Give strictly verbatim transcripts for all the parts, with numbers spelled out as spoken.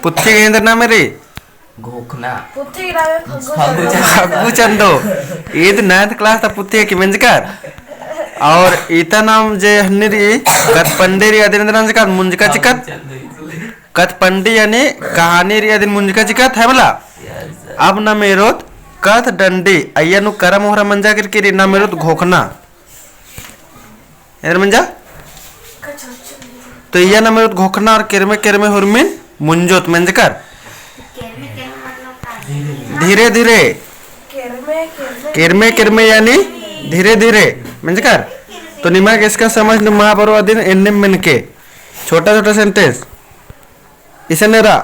पुथी गे एन्देर नामे रई? घोखना। पुथी गे नामे खग्गू खग्गू चंदो। चंदो। खग्गू चंदो। ईद ninth class ता पुथी है कि मेंजकर? और इता नाम जे हन्नी रई, कत्थपंडी रई अदिन एन्देर नंजकत, मुंजका चिकत। कत्थपंडी यानी कहानी रई अदिन मुंजका चिकत है मला। अब नाम एरोत कत्थडंडी, अइय्या नू करम ओहरा मंजा केरकी रई, नाम एरोत घोखना। एन्देर मंजा? तो इय्या नाम एरोत घोखना और केरमे केरमे हुरमिन मुंजोत मेंजकर। धीरे धीरे। केरमे केरमे यानी धीरे धीरे मेंजकर। तो निमा गे इसका समझ नू मा बरो अदिन एन्ने मेनके। छोटा छोटा sentence। इसन एरा,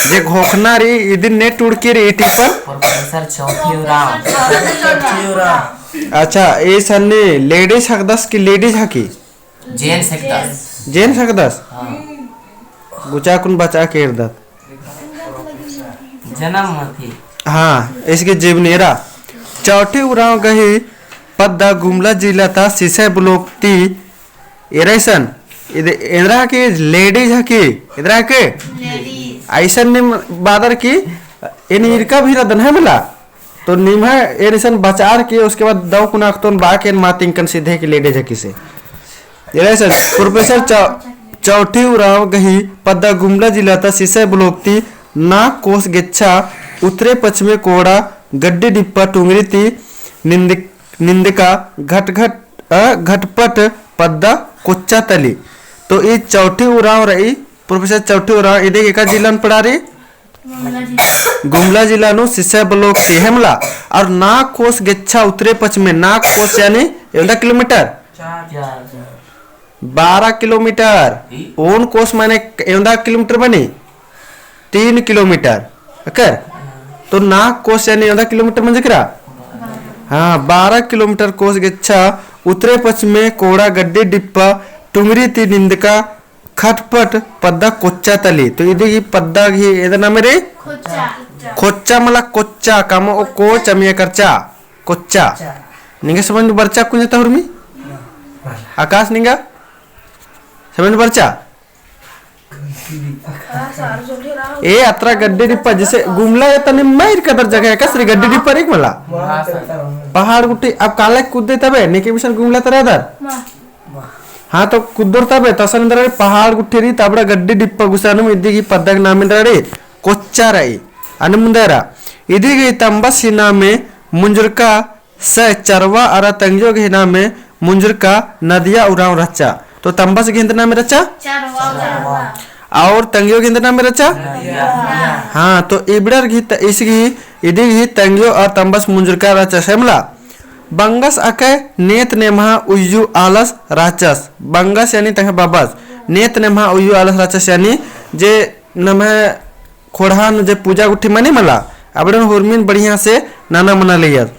जे घोखना रई, इदिन ने टुड़की रई, ई टीपन? प्रोफेसर चौठी उराँव। अच्छा, इसन ने ladies हकदस कि ladies हकी? Gents हकदस। Gents हकदस? हाँ। गुचा कुन बचा के एरदत। जनम मती। हाँ, इसके जीवनी एरा। चौठी उराँव गही पद्दा गुमला जिला ता सिसई block ती एरा इसन, इद-, एन्दरा के ladies हकी, एन्दरा के? Ladies। अइसन नीम बअदर की, एन ईरका भी रअदन है मला। तो निम्है एन इसन बचार की, उसके बाद दव कुना अख़तोन बा के एन मा तिंकन सीधे की ladies हकी से। एरा इसन, प्रोफेसर चौ-, चौठी उराँव गही पद्दा गुमला जिला ता सिसई block ती नाग कोस गेच्छा उत्तरे पच्छिमे कोड़ा गड्डी डिप्पा टुंगरी ती निंद-, निंदका घट घट अ, घटपट पद्दा कोच्चा तली। तो ई चौठी उराँव रई, प्रोफेसर चौठी उराँव, इदी एका जिला नू पड़ा रई? गुमला जिला। गुमला जिला नू सिसई block ती है मला। और नाग कोस गेच्छा उत्तरे पच्छिमे, नाग कोस यानी एवंदा किलोमीटर? चार। बारह किलोमीटर। ई? ओन कोस माने एवंदा किलोमीटर मनी? तीन किलोमीटर, अकर? तो नाग कोस यानी एवंदा किलोमीटर मंजा केरा? हाँ, बारह किलोमीटर कोस गेच्छा उत्तरे पच्छिमे कोड़ा गड्डी डिप्पा टुंगरी ती निंदका खटपट पद्दा कोच्चा तली। तो इदी गही पद्दा गही एन्देर नामे रई? खोच्चा। खोच्चा मला कोच्चा, कमो ओ कोच अमिया करचा। कोच्चा। निंगा समझ बरचा कुंजा ता हुरमी? आकाश निंगा? समझ बरचा? ए अतरा गड्डी डिप्पा, जैसे गुमला या तनी माहिर कदर जगह है, कसरी गड्डी डिप्पा रई मला? पहाड़ गुट्ठी, अब काला कुद्दे तबे, नेके मिशन गुमला तरा दर? हाँ, तो कुद्दोर तबे, तसन एन्दरा रई पहाड़ गुट्ठी रई, तबड़ा गड्डी डिप्पा गुसन इदी गही पद्दा गही नाम एन्दरा रई, कोच्चा रई। अन्ने मुन्दा एरा, इदी गही तम्बस ही नामे मुंजुरका से चरवा अरा तंग्यो गही नामे मुंजुरका नदिया उराँव रहचा। तो तम्बस गही एन्देर नामे रहचा? चरवा। और तंग्यो गही एन्देर नामे रहचा? नदिया। हाँ, तो इबड़र गही त-, इस गही, इदी गही तंग्यो और तम्बस मुंजुरका रहचा से मला। बंगस अकय नेत नेम्हा उइय्यू आलस रहचस। बंगस यानी तंग्है बबस। नेत नेम्हा उइय्यू आलस रहचस यानी जे नम्है खोड़हा नू जे पूजा गुट्ठी मनी मला, अबड़न हुरमिन बढ़िया से नना मना लगियस।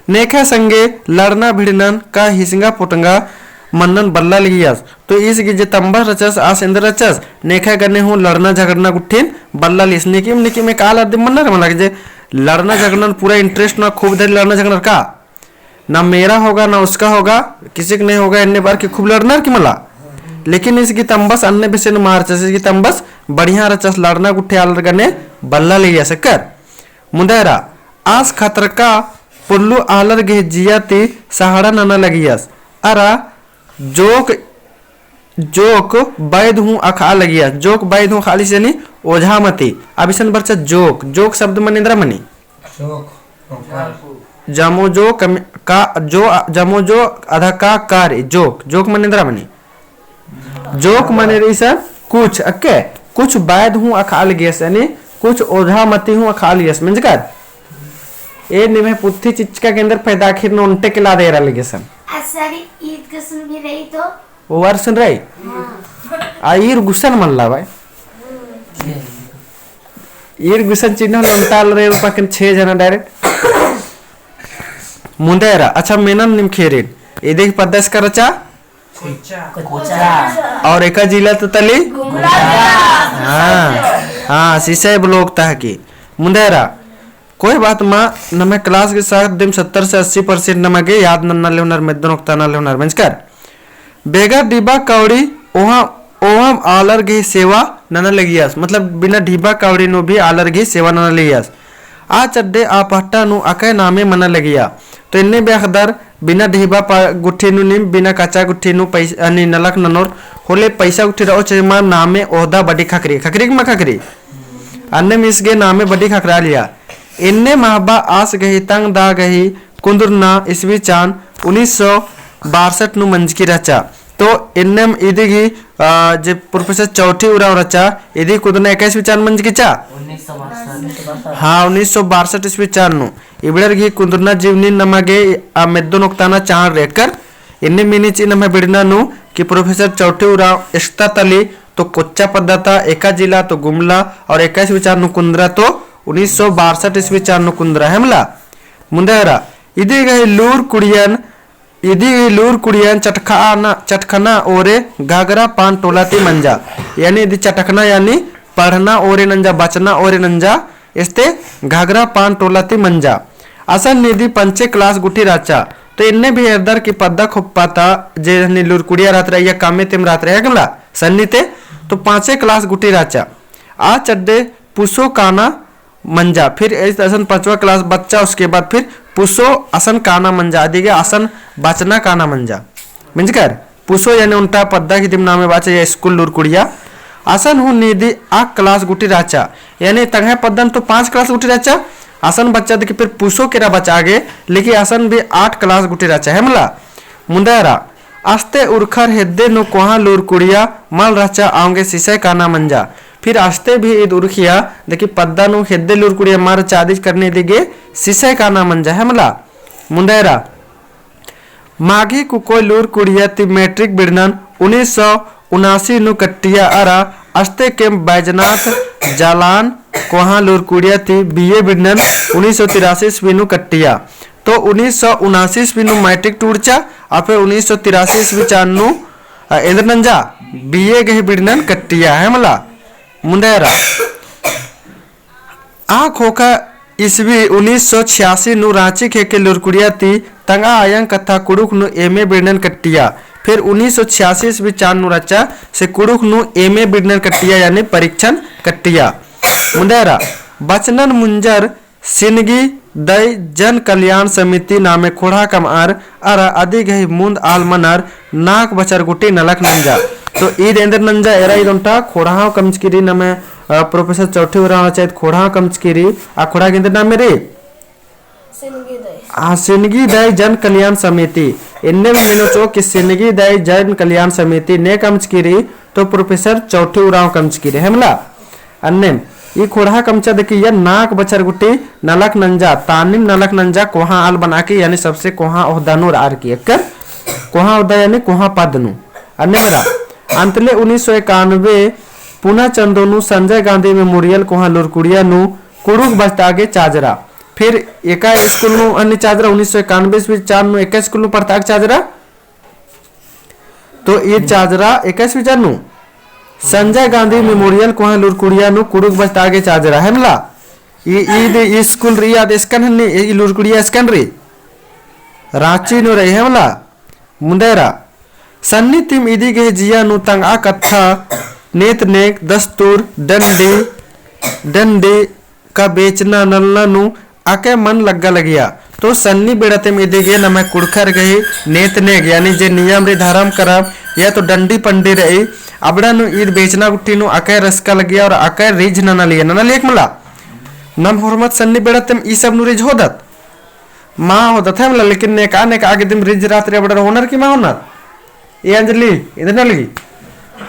नेखय संगे लड़ना भिड़नन का हिसंगा पोटंगा मन्नन बल्ला लगियस। तो इस गही जे तम्बस रहचस, आस एन्देर रहचस, नेखय गने हूँ लड़ना झगड़ना गुट्ठिन बल्ला लगियस। नेकिम, नेकिम एक आलर दिम मन्नर मला जे लड़ना झगड़नन पूरा interest ना, खूब देर लड़ना झगड़नर का? ना मेरा होगा, ना उसका होगा, किसी का नहीं होगा, एन्ने बअर की खूब लड़नर की मला। लेकिन इस गही तम्बस अन्ने बेसे नू मा रहचस, इस गही तम्बस बढ़िया रहचस, लड़ना गुट्ठी आलर गने बल्ला लगियस अकर। मुन्दा एरा, आस खतरका पुल्लू आलर गही जिया ती सहाड़ा नना लगियस। अरा जोक, जोक बैद हूँ अख़आ लगियस। जोक बैद हूँ अख़आ लगियस यानी ओझा मती। अब इसन बरचा जोक, जोक शब्द मने एन्दरा मनी? जोक, जोक। जमो जो कम-, का, जो, जमो जो अधा का कार्य, जोक, जोक मने एन्दरा मनी? जोक मने रई इसन कुछ, अक्के, कुछ बैद हूँ अख़आ लगियस, यानी कुछ ओझा मती हूँ अख़आ लगियस, मेंजकर? ए निम्है पुथी चिच्चका के एन्देर फायदा आखिर नू ओन्टे के लादे एरा लगियस। आ सर, ईद गुसन भी रई तो? ओ वार सुन रई? हाँ। आ ईर गुसन मल्ला भाई। ईर गुसन चिन्ह लंटाल रे ऊपर कन छह जना direct। मुन्दा एरा, अच्छा मेनन निम खेरिन। इदी गही पद्दा एसका रहचा? कोचा। और एका जिला तो तली? गुमला जिला। हाँ, हाँ, सिसई block ता हकी। मुन्दा एरा, कोई बात मा, नम्है class के साथ दिम सत्तर से अस्सी percent नमा गे याद नन्ना ले होनर, मेद्दन ओक्ताना ले होनर, मेंजकर। बेगर डिब्बा कौड़ी ओहाँ ओहम आलर गही सेवा नना लगियस, मतलब बिना ढिबा कावड़ी नू भी आलर गही सेवा नना लगियस। आ चड्डे आ पहटा नू अकय नामे मना लगिया। तो एन्ने भी अख़दर बिना ढिबा पा-, गुट्ठी नू नीम बिना कचा गुट्ठी नू पैस-, अनि नलख ननोर होले पैसा गुट्ठी रओ चाहे मा नामे ओहदा बड़ी खखरी, खखरी कि मा खखरी? अन्ने मिस गे नामे बड़ी खखरा लिया। एन्ने महबा आस गही तंग दा गही कुन्दुरना ईस्वी चान उन्नीस सौ बासठ नू मंजकी रहचा। तो एन्नेम इदी गही, आ, जे प्रोफेसर चौठी उराँव रहचा, इदी कुन्दुरना एका ईस्वी चान मंजकी चा? उन्नीस सौ बासठ। हाँ, उन्नीस सौ बासठ ईस्वी चान नू। इबड़र गही कुन्दुरना जीवनी नमा गे आ मेद्दो नोक्ताना चाड़ रेकर। एन्ने मिनी ची नमा बिड़ना नू कि प्रोफेसर चौठी उराँव एसता तली तो कोच्चा पद्दा ता, एका जिला तो गुमला और एका ईस्वी चान नू कुन्दरा तो उन्नीस सौ बासठ ईस्वी चान नू कुन्दरा है मला। मुन्दे हरा, इदी गही लूर कुड़ियन, इदी गही लूर कुड़ियन चटखाना, चटखना ओरे घाघरा पान टोला ती मंजा। यानी इदी चटखना यानी पढ़ना ओरे नंजा, बचना ओरे नंजा, एस्ते घाघरा पान टोला ती मंजा। असन निदी पंचे class गुट्ठी रहचा। तो एन्ने भी एरदर की पद्दा खोप्पा ता जे हनी लूर कुड़िया रहत रहा या कामे तेम रहत रहा, है गमला सन्नी ते, तो पाँचे class गुट्ठी रहचा। आ चड्डे पुसो काना मंजा, फिर ऐस-, असन पाँचवा class बच्चा, उसके बाद फिर पुसो असन काना मंजा, अदिगे असन बचना काना मंजा। मिंजकर पुसो यानी ओन्टा पद्दा की दिम नामे बाचा या स्कूल लूर कुड़िया। असन हूँ निदी आक class गुट्ठी रहचा, यानी तंग्है पद्दन तो पाँच class गुट्ठी रहचा, असन बच्चा देखी फिर पुसो केरा बचा गे, लेकिन असन भी आठ class गुट्ठी रहचा है मला। मुन्दे हरा, अस्ते उरखर हेद्दे नू कोहाँ लूर कुड़िया मल रहचा औंगे सिसय काना मंजा। फिर अस्ते भी ईद उरखिया देखी पद्दा नू हेद्दे लूर कुड़िया मल रहचा अदिज करने दिगे सिसय काना मंजा है मला। मुन्दे हरा, माघी कुकोय लूर कुड़िया ती मैट्रिक बिड़नन उन्नीस सौ उनासी नू कट्टिया अरा अस्ते केम बैजनाथ जालान कोहाँ लूर कुड़िया ती बीए बिड़नन उन्नीस सौ तिरासी ईस्वी नू कट्टिया। तो उन्नीस सौ उनासी ईस्वी नू मैट्रिक टूड़चा, आ फिर उन्नीस सौ तिरासी ईस्वी चान नू, अ, एन्देर नंजा बीए गही बिड़नन कट्टिया है मला। मुन्दे हरा। आ खोखा ईस्वी उन्नीस सौ छियासी नू राँची खेके लूर कुड़िया ती तंगआ आयंग कत्था कुँड़ुख़ नू एमए बिड़नन कट्टिया। फिर उन्नीस सौ छियासी ईस्वी चान नू रहचा से कुँड़ुख़ नू एमए बिड़नन कट्टिया यानी परीक्षण कट्टिया। मुन्दे हरा बचनन मुंजर सिनगी दई जन कल्याण समिति नामे खोड़हा कमअर अरा अदी गही मुन्द आल मनर नाक बछर गुट्ठी नलख नंजा। तो ईद एन्देर नंजा एरा ईद ओन्टा खोड़हा कमचकी रई नम्है, अ, प्रोफेसर चौठी उराँव रहचा ईद खोड़हा कमचकी रई, आ खोड़हा गे एन्देर नामे रई? सिनगी दई। हाँ, सिनगी दई जन कल्याण समिति। एन्ने भी मेनो चो कि सिनगी दई जन कल्याण समिति ने कमचकी रई तो प्रोफेसर चौठी उराँव कमचकी रई, है मला? अन्नेम ई खोड़हा कमचा देखी या नाक बछर गुट्ठी नलख नंजा, तानिम नलख नंजा कोहाँ आल बनाके, यानी सबसे कोहाँ ओहदा नू रअर की, एकर कोहाँ ओहदा यानी कोहाँ पद नू। अन्नेम रा, अंतले उन्नीस सौ इक्यानवे पुना चंदो नू संजय गांधी मेमोरियल कोहाँ लूर कुड़िया नू कुँड़ुख़ बचता गे चाजरा। फिर एका स्कूल नू अन्ने चाजरा, उन्नीस सौ इक्यानवे ईस्वी चान नू एका स्कूल नू पढ़ता गे चाजरा। तो ई चाजरा एका ईस्वी चान नू संजय गांधी मेमोरियल कोहाँ लूर कुड़िया नू कुँड़ुख़ बचता गे चाजरा है मला। ई, ई दे ई स्कूल रई, आद एसकन हन्नी, ई लूर कुड़िया एसकन रई। राँची नू रई है मला। मुन्दे हरा सन्नी तिम इदी गही जिया नू तंगआ कत्था, नेत नेग, दस्तूर, डंडी, डंडी का बेचना नलना नू अकय मन लग्गा लगिया। तो सन्नी बेड़ा तेम इदी गे नम्है कुँड़ुख़र गही नेत नेग, यानी जे नियम रई धरम करम, या तो डंडी पंडी रई, अबड़ा नू ईद बेचना गुट्ठी नू अकय रसका लगिया और अकय रिझ नना लिया, नना लिया का मला? नम होरमत सन्नी बेड़ा तेम ई सब नू रिझ होदत? मा होदत है मला, लेकिन नेका नेका आगे दिम रिझ रहत रई अबड़ा होनर की मा होनर? ए अंजलि, इधर ना लगी?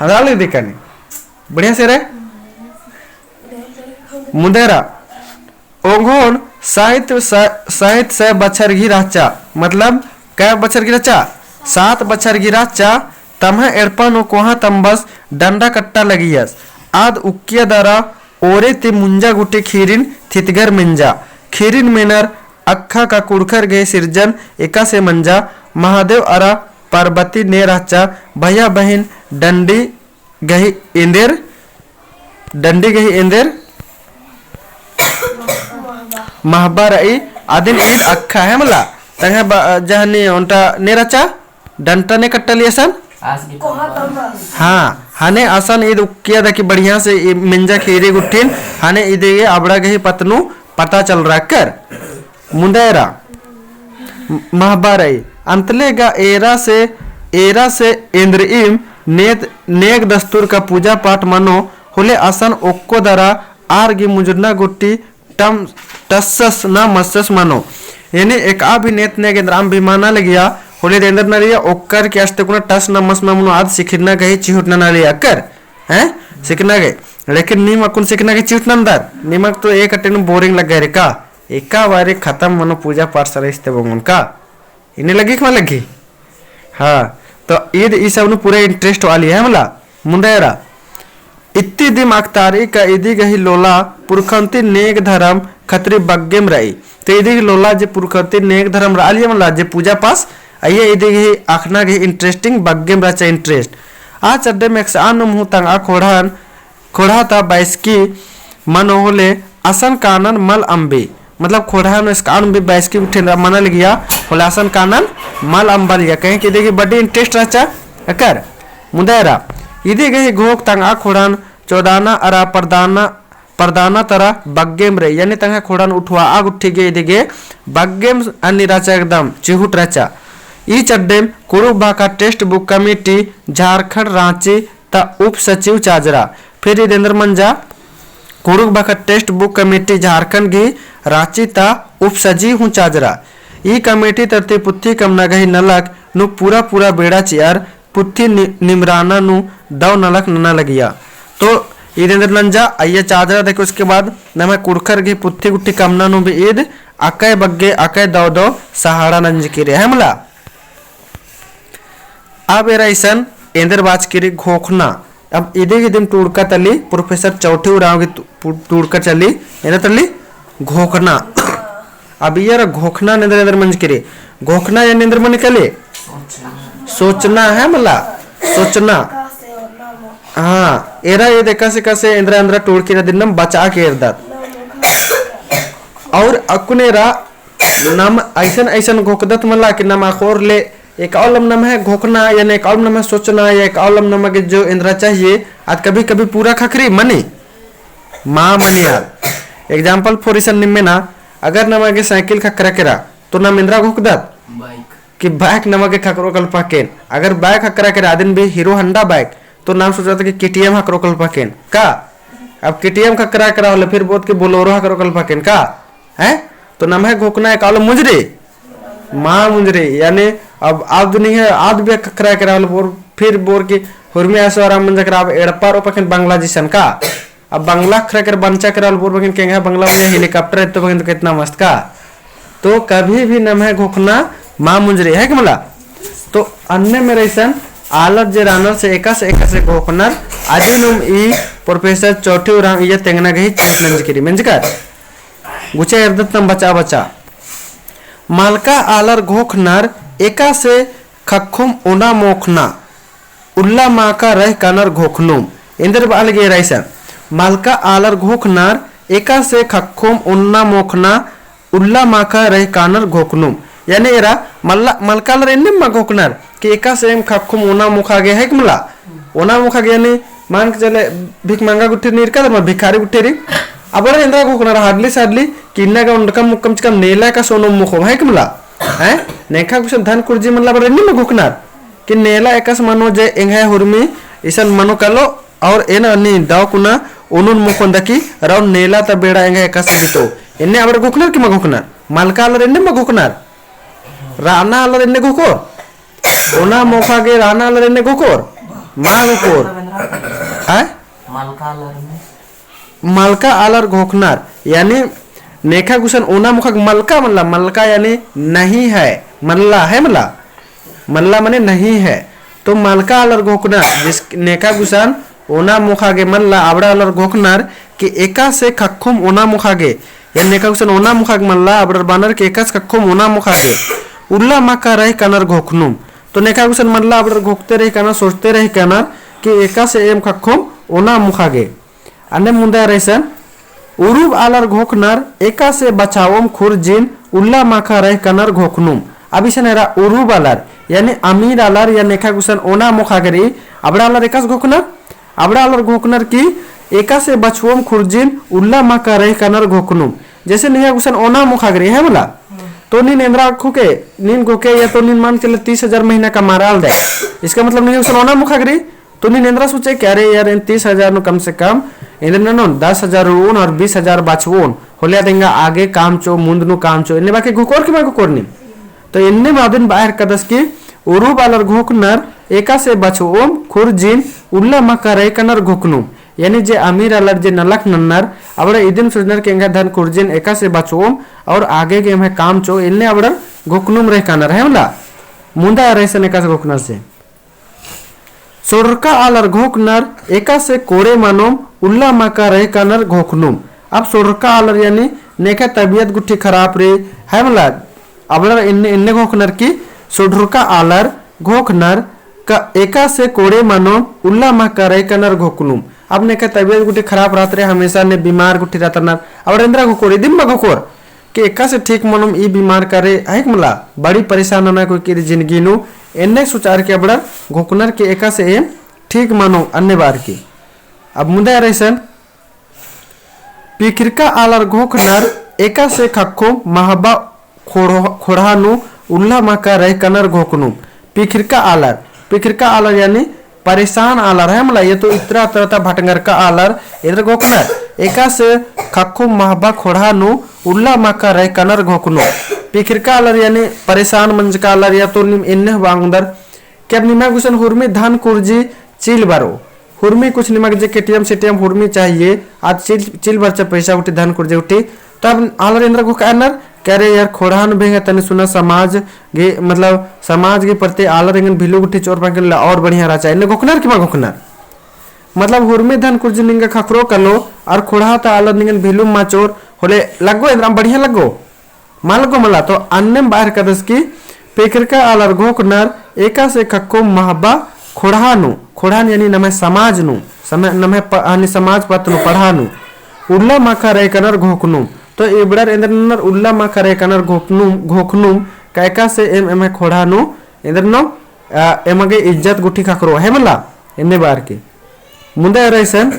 हदा लगी देखा नहीं। बढ़िया से रे। मुन्दे हरा ओंघोन साइत स-, साइत सय बछर गही रहचा, मतलब कै बछर गही रहचा? सात बछर गही रहचा। तम्है एड़पा नू कोहाँ तम्बस डंडा कट्टा लगियस। आद उक्किया दरा ओरे ती मुंजा गुट्ठी खीरिन थितगर मेंजा। खीरिन मेनर अक्खा का कुँड़ुख़र गही सिरजन एकासे मंजा। महादेव अरा पार्बती ने रहचा भैया बहिन डंडी गही एन्देर, डंडी गही एन्देर महबा रई। अदिन ईद अक्खा है मला। तंग्है ब-, जहनी ओन्टा ने रहचा, डंटा ने कट्टा लियसन, हाँ, हने असन ईद उक्किया दकी बढ़िया से ई मेंजा ख़ीरी गुट्ठिन, हने इदिगे अबड़ा गही पत्त नू पता चलरआ कर। मुन्दा एरा महबा रई। अंतले गा एरा से, एरा से एन्द्रिइम नेत, नेग दस्तूर का पूजा पाठ मनो होले असन ओक्को दरा आर गी मुंजरना गुट्ठी टम, टस्सस ना मस्सस मनो। यानी एकआ भी नेत नेग एन्द्रअम भी मना लगिया, होले एन्देर नलिया ओक्कर के अस्ते कुना टस ना मस ना मनो आद सिखिरना गही चिहुटना नलिया कर, हैं? सिखना गही। लेकिन नीम अक्कुन सिखना गही चिहुटना नन्दर, नीमक तो एक अट्टे नू boring लग्गा रे का? एका बारी खतम मनो पूजा पाठ सरे इस्ते बंगुन का? इन्ने लग्गी कि मल लग्गी? हाँ, तो ईद ई सब नू पूरा interest वाली है मला, मुन्दा एरा। इत्ती दिम अख़तारई का इदी गही लोला पुरखन्ती नेग धरम खतरी बग्गेम रई। तो इदी गही लोला जे पुरखन्ती नेग धरम रआलिया मला जे पूजा पास, अइया इदी गही अख़ना गही interesting बग्गेम रहचा interest। आ चड्डेम एकसआन नू मुहूँ तंगआ ख़ोंड़हन ख़ोंड़हा ता बैसकी मनो होले असन कानन मल अम्बी। मतलब ख़ोंड़हा नू एकसआन भी बैसकी गुट्ठिन मना लगिया होले असन कानन मल अम्बा लगिया। कहे कि इदी गही बड्डी interest रहचा एकर। मुन्दा एरा इदी गही घोख तंगआ ख़ोंड़हन चोदाना अरा परदाना, परदाना तरा बग्गेम रई। यानी तंगआ ख़ोंड़हन उठुआ आ गुट्ठी गे इदी गे बग्गेम अन्नी रहचा एकदम चिहुट रहचा। ई चड्डेम कुँड़ुख़ भाखा textbook committee झारखंड राँची ता उप सचिव चाजरा। फिर ईद एन्देर मंजा कुँड़ुख़ भाखा textbook committee झारखंड गही राँची ता उप सचिव हूँ चाजरा। ई committee तरती पुथी कमना गही नलख नू पूरा पूरा बेड़ा चिअर पुथी नि-, निमराना नू दव नलख नना लगिया। तो ईद एन्देर नंजा अइया चाजरा देखे उसके बाद नम्है कुँड़ुख़र गही पुथी गुट्ठी कमना नू भी ईद अकय बग्गे अकय दव दव सहारा नंजकी रई है मला। अब एरा इसन एन्देर बाचकी रई घोखना। अब इदी गही दिम टूड़का तली professor चौठी उराँव गही टू-, टूड़का चली, एन्देर तली घोखना। अब इयरा घोखना एन्देर एन्देर मंजकी रई। घोखना यानी एन्देर मनी का ले? सोचना है मला, सोचना। हाँ, एरा ईद एकासे एकासे एन्देर एन्देर टूड़की रई दिम नम बचआ के एरदत। और अक्कुन एरा नम अइसन अइसन घोखदत मला कि नम अख़ोर ले एकअलम नम्है घोखना, यानी एकअलम नम्है सोचना, या एकअलम नमा गे जो एन्दरा चाहिए, आद कभी कभी पूरा ख़क्खरी मनी, मा मनी आद। Example for इसन निम्मे ना, अगर नमा गे साइकिल ख़क्खरा केरा, तो नम एन्दरा घोखदत? Bike। कि bike नमा गे ख़क्खरो कल्पा केन। अगर bike ख़क्खरा केरा, अदिन भी Hero Honda bike, तो नाम सोचदत कि KTM ख़क्खरो कल्पा केन का? अब KTM ख़क्खरा केरा होले फिर बोलदत कि Bolero ख़क्खरो कल्पा केन का? हैं? तो नम्है घोखना एकअलम मुंजरी? मा मुंजरी। यानी अब आद दुनिया आद भी ख़क्खरा केरा होले बोर, फिर बोर कि हुरमी आसो आराम मंजा केरा, अब एड़पा रोपा केन बंगला जिसन का? अब बंगला ख़क्खरा केरा बंचा केरा होले बोर बकिन केंगा बंगला में helicopter इत्तो बकिन तो कितना मस्त का। तो कभी भी नम्है घोखना मा मुंजरी है कि मला। तो अन्ने मेरा इसन आलर जे रानर से एकासे एकासे घोखनर अदिनुम ई professor चौठी उराँव इया तेंगना गही चेत नंजकी रई मेंजकर। गुचा एरदत नम बचा बचा। मलका आलर घोखनर एकासे ख़क्खुम ओना मोख़ना। उल्ला माख़ा रह कानर घोखनुम। एन्देर बआ लगी एरा इसन। मलका आलर घोखनर एकासे ख़क्खुम ओना मोख़ना उल्ला माख़ा रह कानर घोखनुम। यानी एरा मल्ला, मलका आलर एन्नेम मा घोखनर कि एकासे एम ख़क्खुम ओना मोख़ा गे है कि मला। ओना मोख़ा गे यानी मान के चले भिख मंगा गुट्ठिर नीर का दर मा भिखारी गुट्ठिर। अबड़ा एन्दरा घोखनर हाडली साडली कि इन्ना गा ओंडकम मुक्कम चिकम नेला एकासे ओनोम मोख़ोम है कि मला। हैं? नेखा गुसन धन कुर्जी मल्ला अबड़ा एन्नेम मा घोखनर। कि नेला एकासे मनो जे एंग्है हुरमी इसन मनो कालो और एन अन्नी दव कुना ओनुन मोख़ोन दकी रउन नेला ता बेड़ा एंग्है एकासे बितो। एन्ने अबड़ा घोखनर कि मा घोखनर? मलका आलर एन्ने मा घोखनर? राना आलर एन्ने घोखोर? ओना मोख़ा गे राना आलर एन्ने घोखोर? मा घोखोर? आय? मलका आलर में मलका आलर घोखनर, यानी नेखा गुसन ओना मोख़ा गे मलका मल्ला, मलका यानी नहीं है, मल्ला है मला, मल्ला माने नहीं है। तो मलका आलर घोखनर, जिस नेखा गुसन ओना मोख़ा गे मल्ला, अबड़ा आलर घोखनर कि एकासे ख़क्खुम ओना मोख़ा गे, यानी नेखा गुसन ओना मोख़ा गे मल्ला, अबड़र बअनर कि एकासे ख़क्खुम ओना मोख़ा गे, उल्ला माख़ा रह कानर घोखनुम। तो नेखा गुसन मल्ला, अबड़र घोखते रह कानर, सोचते रह कानर कि एकासे एम ख़क्खुम ओना मोख़ा गे। अन्ने मुन्दा एरा इसन, उरुब आलर घोखनर एकासे बछाओम खुर्जिन उल्ला माख़ा रह कानर घोखनुम। अब इसन एरा उरुब आलर, यानी अमीर आलर या नेखा गुसन ओना मोख़ा गे रई, अबड़ा आलर एकासे घोखनर, अबड़ा आलर घोखनर कि एकासे बछुओम खुर्जिन उल्ला माख़ा रई कानर घोखनुम। जैसे नेखा गुसन ओना मोख़ा गे रई, है मला? तो नीन एन्दरा घोखे, नीन घोखे या तो नीन मान के चले तीस हजार महीना कमारआ लगदय। इसका मतलब नेखा गुसन ओना मोख़ा गे रई, तो नीन एन्दरा सोचे कि अरे यार, एन तीस हजार नू कम से कम एन्देर ननोन, दस हजार रओन और बीस हजार बछाबओन, होले अद एंगा आगे काम चिओ, मुन्द नू काम चिओ, एन्ने बाकी घोखोर कि मल घोखोर नीन? तो एन्ने मादिन बअर कादस कि उरुब आलर घोखनर एकासे बछाबओम खुर्जिन उल्ला माख़ा रई कानर घोखनुम। यानी जे अमीर आलर जे नलख नन्नर, अबड़ा इदिन सोचनर कि एंगा धन खुर्जिन एकासे बछाबओम और आगे गे एम्है काम चिओ, एन्ने अबड़र घोखनुम रई कानर, है मला? मुन्दा रई सन एकासे घोखनर से। सोढ़रका आलर घोखनर एकासे कोड़े मनोम उल्ला माख़ा रई कानर घोखनुम। अब सोढ़रका आलर यानी नेखा तबियत गुट्ठी खराब रई, है मला? अबड़र एन्ने, एन्ने घोखनर कि सोढ़रका आलर घोखनर का एकासे कोड़े मनोम उल्ला माख़ा रई कानर घोखनुम। अब नेखा तबियत गुट्ठी खराब रहत रई, हमेशा ने बीमार गुट्ठी रहत रअनर, अबड़र एन्दरा घोखोर, इदिन मल घोखोर कि एकासे ठीक मनोम ई बीमार का रई, है कि मला? बड़ी परेशान नना कोई की जिंदगी नू, एन्ने सोचअर कि अबड़र घोखनर कि एकासे एम ठीक मनोम अन्ने बार की। अब मुन्दा रई सन, पिखरका आलर घोखनर एकासे ख़क्खोम महबा खोड़हा नू उल्ला माख़ा रई कानर घोखनुम। पिखरका आलर, पिखरका आलर यानी परेशान आलर है मला, ये तो इतरा तरता भटंगरका आलर एन्देर घोखनर एकासे ख़क्खोम महबा खोड़हा नू उल्ला माख़ा रई कानर घोखनुम। पिखरका आलर यानी परेशान मंजका आलर या तो नीम एन्ने हूँ बअदर कि अब निमा गुसन हुरमी धन कुर्जी चिल बरो। हुरमी कुछ निमा गे जे KTM सेटीएम हुरमी चाहिए, आद चिल, चिल बरचा पैसा गुट्ठी धन कुर्जी गुट्ठी। तब आलर एन्दरा घोखनर, कि अरे यार, खोड़हा नू बेंगा तनी सुना समाज गे, मतलब समाज गे प्रति आलर एंगन value गुट्ठी चिओर पाएँ के ला और बढ़िया रहचा, एन्ने घोखनर कि मल घोखनर? मतलब हुरमी धन कुर्जी निंगा ख़क्खरो कालो, और खोड़हा ता आलर निंगन value मल चिओर, होले लग्गो एन्दरा बढ़िया लग्गो। मल लग्गो मला, तो अन्नेम बअर कादस कि पिखरका आलर घोखनर एकासे ख़क्खोम महबा खोड़हा नू, खोड़हा नू यानी नम्है समाज नू, सम-, नम्है प-, यानी समाज पत्त नू पड़हा नू, उल्ला माख़ा रई कानर घोखनुम। तो इबड़र एन्देर ननर उल्ला माख़ा रई कानर घोखनुम, घोखनुम, का एकासे एम एम्है खोड़हा नू एन्देर ननोम, आ, एमा गे इज्जत गुट्ठी ख़क्खरो, है मला, एन्ने बार की। मुन्दा रई सन,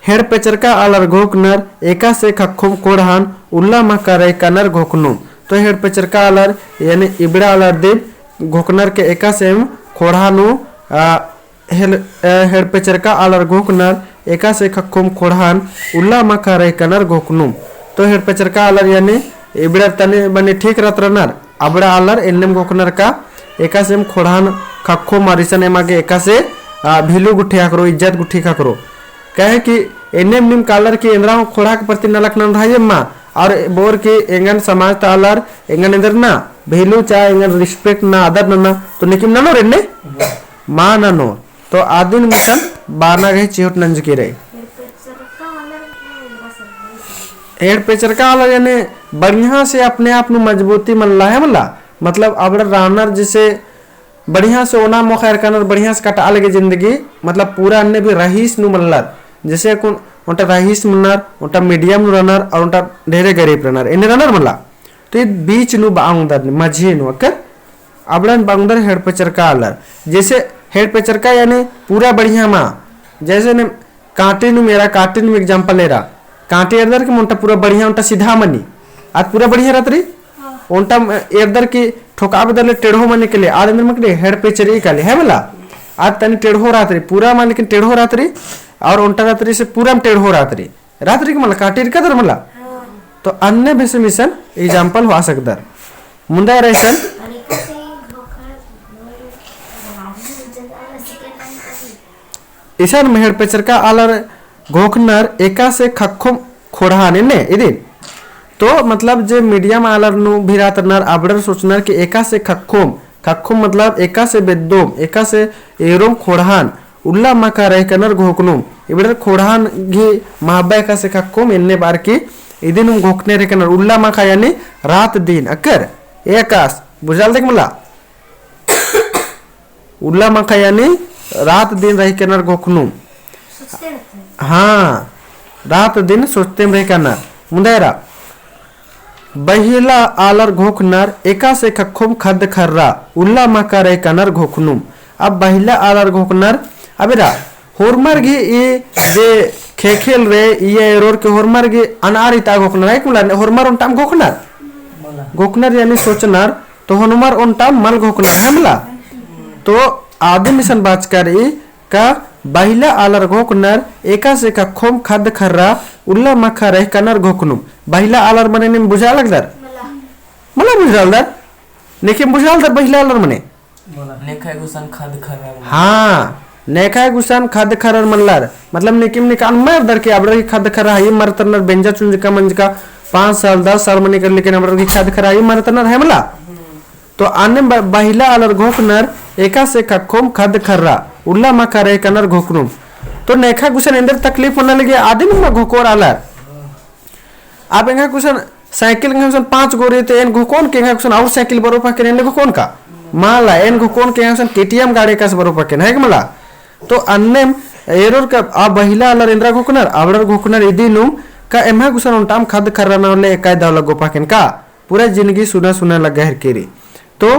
हेड़पेचरका आलर घोखनर एकासे ख़क्खोम खोड़हा नू उल्ला माख़ा रई कानर घोखनुम। तो हेड़पेचरका आलर यानी इबड़ा आलर दिम घोखनर के एकासे एम खोड़हा नू, आ, हेल-, अ, हेड़पेचरका आलर घोखनर एकासे ख़क्खोम खोड़हा नू उल्ला माख़ा रई कानर घोखनुम। तो हेड़पेचरका आलर यानी इबड़र तनी मनी ठीक रहत रअनर, अबड़ा आलर एन्नेम घोखनर का एकासे एम खोड़हा नू ख़क्खोम, अरा इसन एमा गे एकासे, आ, value गुट्ठी ख़क्खरो, इज्जत गुट्ठी ख़क्खरो। काहे कि एन्नेम नीम कालर कि एन्दरा हूँ खोड़हा के प्रति नलख ननर है एमा, और बओर कि एंगन समाज ता आलर एंगन एन्देर ना value चिआ, एंगन respect ना, आदर नना, तो नेकिम ननोर एन्ने? मल ननोर। तो आदिन मिशन बाना गही चिहुट नंजकी रई। हेड़पेचरका आलर यानी बढ़िया से अपने आप नू मजबूती मल्ला है मला, मतलब अबड़ा रअनर जैसे बढ़िया से ओना मोख़ा एरकानर, बढ़िया से कटआ लगे जिंदगी, मतलब पूरा अन्ने भी रईस नू मल्लर, जैसे कुन ओन्टा रईस मन्नर, ओन्टा medium नू रअनर और ओन्टा ढेरे गरीब रअनर, एन्ने रअनर मला। तो ई बीच नू बअदर, मझी नू अक्कर अबड़न बअदर हेड़पेचरका आलर। जैसे हेड़पेचरका यानी पूरा बढ़िया मा, जैसे ने कांटी नू मेरा, कांटी नू example एरा, कांटी एरदर कि ओन्टा पूरा बढ़िया, ओन्टा सीधा मनी, आद पूरा बढ़िया रहत रई। हाँ। ओन्टा एरदर कि ठोका बेद्दर ले टेढ़ो मनी के लिए, आद एन्देर मनी के लिए हेड़पेचरी काली, है मला? आद तनी टेढ़ो रहत रई, पूरा मा लेकिन टेढ़ो रहत रई, और ओन्टा रहत रई से पूरा मा टेढ़ो रहत रई। रहत रई कि मला, कांटी एरकादर मला। हाँ। तो अन्ने बेसे मिशन example होआ सकदर। मुन्दा एरा इसन। इसन हेड़पेचरका आलर घोखनर एकासे ख़क्खोम खोड़हान एन्ने इदिन। तो मतलब जे medium आलर नू भी रहत रअनर, अबड़र सोचनर कि एकासे ख़क्खोम, ख़क्खोम मतलब एकासे बेद्दोम, एकासे एरोम खोड़हान, उल्ला माख़ा रई कानर घोखनुम। इबड़र खोड़हान गही महब्बा एकासे ख़क्खोम एन्ने बअर की इदिन हूँ घोखने रई कानर। उल्ला माख़ा यानी रात दिन अक्कर एकास, बुझालदय कि मला? उल्ला माख़ा यानी रात दिन रई कानर घोखनुम। सोचते रहते हैं। हाँ, रात दिन सोचतेम रई कानर। मुन्दा एरा। बहिला आलर घोखनर एकासे ख़क्खोम ख़द्द ख़र्रा, उल्ला माख़ा रई कनर घोखनुम। अब बहिला आलर घोखनर, अब एरा, होरमर गही ई जे ख़ेख़ेल रई, ई एरोर के होरमर गही अनआर इता घोखनर, है कि मला, होरमर ओन्टाम घोखनर? घोखनर यानी सोचनर, तो होरमर ओन्टाम मल घोखनर, है मला? तो आदिम इसन बाचका रई, का बहिला आलर घोखनर एकासे ख़क्खोम ख़द्द ख़र्रा, उल्ला माख़ा रई कनर घोखनुम। बहिला आलर मने नीम बुझालदर? मला बुझालदर? नेकिम बुझालदर बहिला आलर मने? नेखय गुसन ख़द्द ख़र्रर। हाँ, नेखय गुसन ख़द्द ख़र्रर मल्लर। मतलब नेकिम नेका अनमर दर के अबड़र गही ख़द्द ख़र्रा हई मरतनर बेंजा चुंजका मंजका पाँच साल, दस साल मने कर, लेकिन अबड़र गही ख़द्द ख़र्रा हई मरतनर, है मला? तो अन्नेम ब-, बहिला आलर घोखनर एकासे ख़क्खोम ख़द्द ख़र्रा, उल्ला माख़ा रई कनर घोखनुम। तो नेखय गुसन एन्देर तकलीफ होना लगे आदिम मा घोखोर आलर। अब एंगा गुसन साइकिल एंगा गुसन पाँच गो रई, तो एन घोखोन के एंगा गुसन और साइकिल बरो पाकेन, एन घोखोन का? मला, एन घोखोन के एंगा गुसन KTM गाड़ी एकासे बरो पाकेन, है कि मला? तो अन्नेम एरोर का आ बहिला आलर एन्देर घोखनर, अबड़र घोखनर इदिनुम का एम्हा गुसन ओन्टाम ख़द्द ख़र्रा ना होले एकाई दव लगो पाकेन का? पूरा जिनगी सुना सुना लग्गा हेरकी रई। तो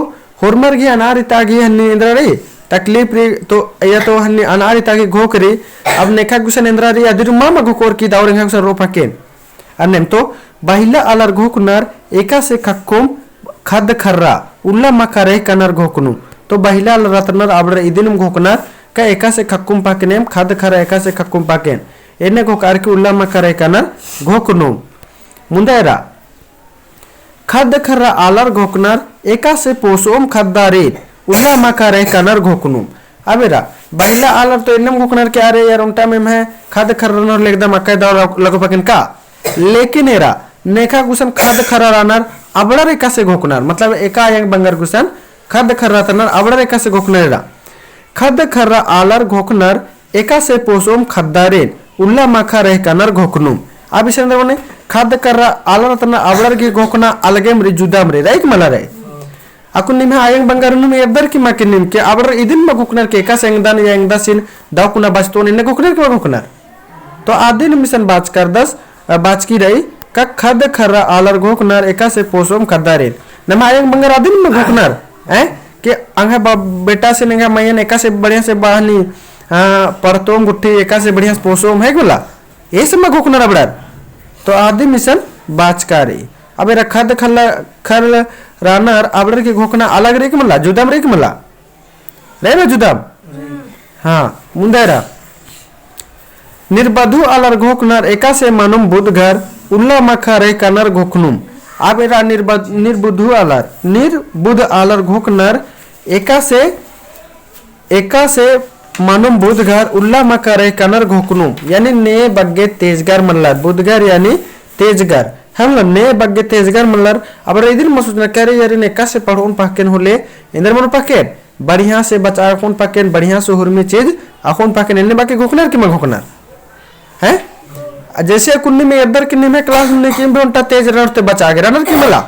होरमर गही अनआर इता गही हन्नी एन्देर रई, तकलीफ रई, तो या तो हन्नी अनआर इता गही घोख रई। अब नेखय गुसन एन्देर रई, अदिर मा मा घोखोर की दव एंगा गुसन रो पाकेन। अन्नेम तो बहिला आलर घोखनर एकासे ख़क्खोम ख़द्द ख़र्रा, उल्ला माख़ा रई कनर घोखनुम। तो बहिला आलर रअनर अबड़र इदिनुम घोखनर का एकासे ख़क्खोम पाकेन एम ख़द्द ख़र्रा, एकासे ख़क्खोम पाकेन। एन्ने घोखअर की उल्ला माख़ा रई कनर घोखनुम। मुन्दा एरा ख़द्द ख़र्रा आलर घोखनर एकासे पोसोम ख़द्दारिन, उल्ला माख़ा रई कनर घोखनुम। अब एरा, बहिला आलर तो एन्नेम घोखनर के अरे यार ओन्टाम एम्है ख़द्द ख़र्रा नर ले एकदम अक्कय दव लगो पाकेन का। लेकिन एरा, नेखय गुसन ख़द्द ख़र्रा रअनर अबड़र एकासे घोखनर, मतलब एका अयंग बंगर गुसन ख़द्द ख़र्रा रअनर अबड़र एकासे घोखनर एरा। ख़द्द ख़र्रा आलर घोखनर एकासे पोसोम ख़द्दारिन, उल्ला माख़ा रई कनर घोखनुम। अब इसन एन्देर मने ख़द्द ख़र्रा आलर रअनर अबड़र गही घोखना अलगेम रई, जुदाम रई, रई कि मला रई? अक्कुन निम्है अयंग बंगरनुम एरदर की मा के नीम के अबड़र इदिन मा घोखनर के एकासे एंगदन या एंगदासिन दव कुना बचतोन एन्ने घोखनर की मा घोखनर? तो आदिनुम इसन बाचका रअदस, अ, बाचकी रई का ख़द्द ख़र्रा आलर घोखनर एकासे पोसोम ख़द्दारिन। नम्है अयंग बंगर आदिन मा घोखनर, हैं? के एंग्है बा-, बेटासिन एंग्है मइय्यन एकासे बढ़िया से बहनी, हाँ, परतोम गुट्ठी एकासे बढ़िया से पोसोम, है कि मला? एसे मा घोखनर अबड़र। तो आदिम इसन बाचका रई। अब एरा ख़द्द ख़र्रा, ख़र्रा रअनर अबड़र गही घोखना अलग रई कि मला, जुदाम रई कि मला? रई ना जुदाम? हाँ, मुन्दा एरा। निरबधु आलर घोखनर एकासे मनोम बुधघर, उल्ला माख़ा रई कनर घोखनुम। अब एरा निरबध-, निरबधु आलर, निरबुध आलर घोखनर एकासे एकासे मनोम बुधघर, उल्ला माख़ा रई कनर घोखनुम। यानी ने बग्गे तेजगर मल्लर, बुधघर यानी तेजगर। है मला, ने बग्गे तेजगर मल्लर, अबड़र इदिन मा सोचनर का अरे यार एन एकासे पढ़ओन पहकेन होले, एन्देर मनो पहकेन, बढ़िया से बचआ अख़ोन पहकेन, बढ़िया से हुरमी चीज अख़ोन पहकेन, एन्ने बग्गे घोखनर की मा घोखनर? हैं? जैसे अक्कुन नीम एरदर की नीम class में नीम भी ओन्टा तेज रअनर ते बचआ गे रअनर की मला?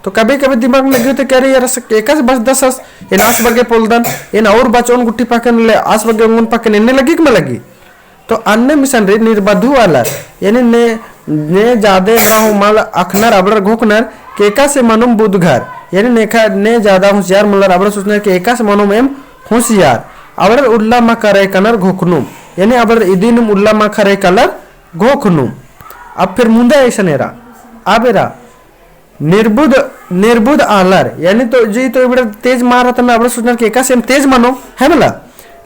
तो कभी कभी दिमाग में लग्गी तो का अरे यार, एकासे बचदस, एन आस बग्गे पोलदन, एन और बचओन गुट्ठी पहकेन ले आस बग्गे ओंगोन पहकेन एन्ने लग्गी कि मा लग्गी? तो अन्नेम इसन रई निरबधु आलर, यानी ने, ने जादे एम्हा हूँ मल अख़नर अबड़र घोखनर के एकासे मनोम बुधघर, यानी नेखा ने जादा होशियार मल्लर अबड़र सोचनर के एकासे मनोम एम होशियार, अबड़र उल्ला माख़ा रई कनर घोखनुम, यानी अबड़र इदिनुम उल्ला माख़ा रई कनर घोखनुम। अब फिर मुन्दा इसन एरा, अब एरा, निरबुध, निरबुध आलर, यानी तो जी तो इबड़र तेज मल रअनर, अबड़र सोचनर के एकासे एम तेज मनोम, है मला?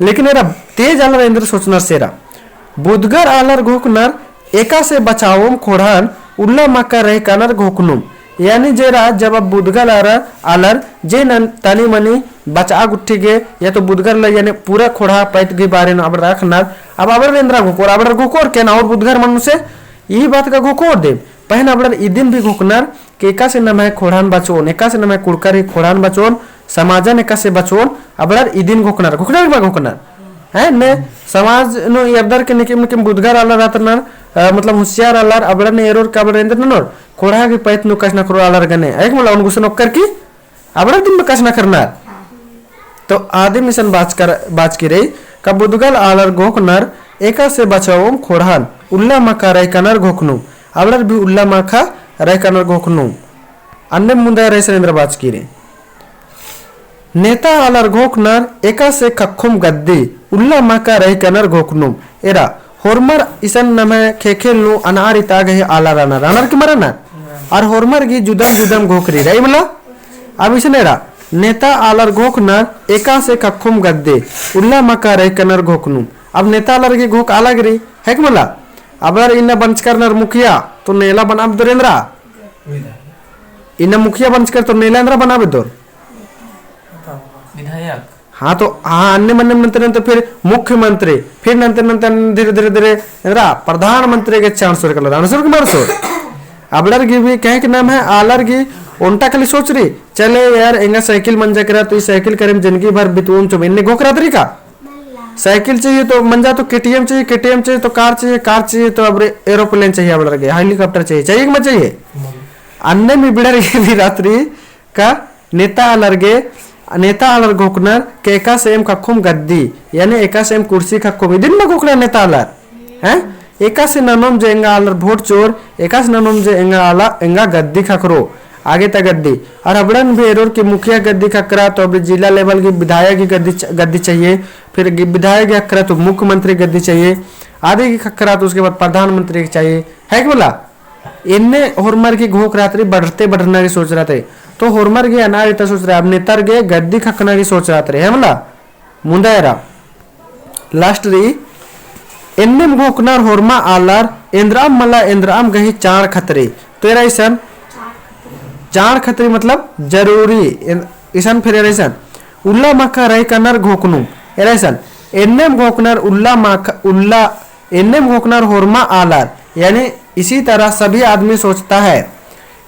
लेकिन एरा तेज आलर एन्देर सोचनर से एरा। बुधघर आलर घोखनर एकासे बचाओम खोड़हान, उल्ला माख़ा रई कनर घोखनुम। यानी जे एरा जब अब बुधघर आलर, आलर जे नन तनी मनी बचआ गुट्ठी गे, या तो बुधघर ला यानी पूरा खोड़हा पैत गही बारे नू अबड़र अख़नर, अब अबड़र एन्देर घोखोर, अबड़र घोखोर के ना और बुधघर मनुसे ई बात का घोखोर दे। पहें अबड़र इदिन भी घोखनर, के एकासे नम्है खोड़हान बचओन, एकासे नम्है कुँड़ुख़र ही खोड़हान बचओन, समाजन एकासे बचओन, अबड़र इदिन घोखनर, घोखनर बा घोखनर। हैं, ने समाज नू एरदर के निकिम निकिम बुधघर आलर रअनर, अ, मतलब होशियार आलर, अबड़र ने एरोर का अबड़र एन्देर ननोर, खोड़हा गही पैत नू कछनखरोर आलर गने, अइक मला ओन गुसन ओक्कर की, अबड़र दिम कछनखरनर। तो आदिम इसन बाचकर, बाचकी रई, का बुधघर आलर घोखनर, एकासे बचाओम खोड़हान, उल्ला माख़ा रई कनर घोखनुम, अबड़र भी उल्ला माख़ा रइकनर घोखनुम। अन्ने मुन्दा रइसन एन्दरा बाचकी रई। नेता आलर घोखनर एकासे ख़क्खोम गद्दी, उल्ला माख़ा रइकनर घोखनुम। एरा, होरमर इसन नम्है ख़ेख़ेल नू अनआर इता गही आलर रअनर, रअनर कि मल रअनर? अरा होरमर गही जुदम जुदम घोख रई, रई मला? अब इसन एरा, नेता आलर घोखनर एकासे ख़क्खोम गद्दी, उल्ला माख़ा रइकनर घोखनुम। अब नेता आलर गही घोख अलग रई, है कि मला? अबड़ार इन्ना बंचकर रअनर मुखिया, तो नेला बनाबअदर एन्दरा? इन्ना मुखिया बंचकर तो नेला एन्दरा बनाबअदर? विधायक। हाँ तो, हाँ, अन्ने मन्ने नन्ते नन्ते फिर मुख्यमंत्री, फिर नन्ते नन्ते धीरे, धीरे, धीरे, एन्दरा प्रधानमंत्री गे chance ओर कलर, answer के मार सो। अबड़ार गही भी कहे कि नम्है आलर गही ओन्टा खाली सोच रई, चले यार, एंगा साइकिल मंजा केरा, तो ई साइकिल करेम जिंदगी भर बितओम चोम, एन्ने घोख रअदर का? साइकिल चाहिए तो मंजा तो KTM चाहिए, KTM चाहिए तो car चाहिए, car चाहिए तो अब aeroplane चाहिए, अबड़ार गे helicopter चाहिए, चाहिए कि मल चाहिए? अन्नेम इबड़ार गही भी रअदर का नेता आलर गे, नेता आलर घोखनर के एकासे एम ख़क्खोम गद्दी, यानी एकासे एम कुर्सी ख़क्खोम, इदिन मल घोखनर नेता आलर, हैं? एकासे ननोम जे एंगा आलर vote चिओर, एकासे ननोम जे एंगा आला, एंगा गद्दी ख़क्खरो, आगे ता गद्दी। अरा अबड़न भी एरोर कि मुखिया गद्दी ख़क्खरा तो अबड़े जिला level की विधायक की गद्दी च-, गद्दी चाहिए, फिर गि-, विधायक की ख़क्खरा तो मुख्यमंत्री गद्दी चाहिए, आदि की ख़क्खरा तो उसके बाद प्रधानमंत्री की चाहिए, है कि मला? एन्ने होरमर गही घोख रअदर, बढ़ते बढ़ना की सोच रअदर। तो होरमर गही अनआर इता सोच रअदर, अब नेतर गे गद्दी ख़क्खना की सोच रअदर, है मला? मुन्दा एरा, last रई, एन्नेम घोखनर होरमा आलर, एन्दरअम मला एन्दरअम गही चाड़ खतरी। तो एरा इसन, चाड़ खतरी मतलब जरूरी, एन-, इसन फिर एरा इसन, उल्ला माख़ा रइकनर घोखनुम, एरा इसन, एन्नेम घोखनर उल्ला माख़ा, उल्ला एन्नेम घोखनर होरमा आलर, यानी इसी तरह सभी आदमी सोचता है।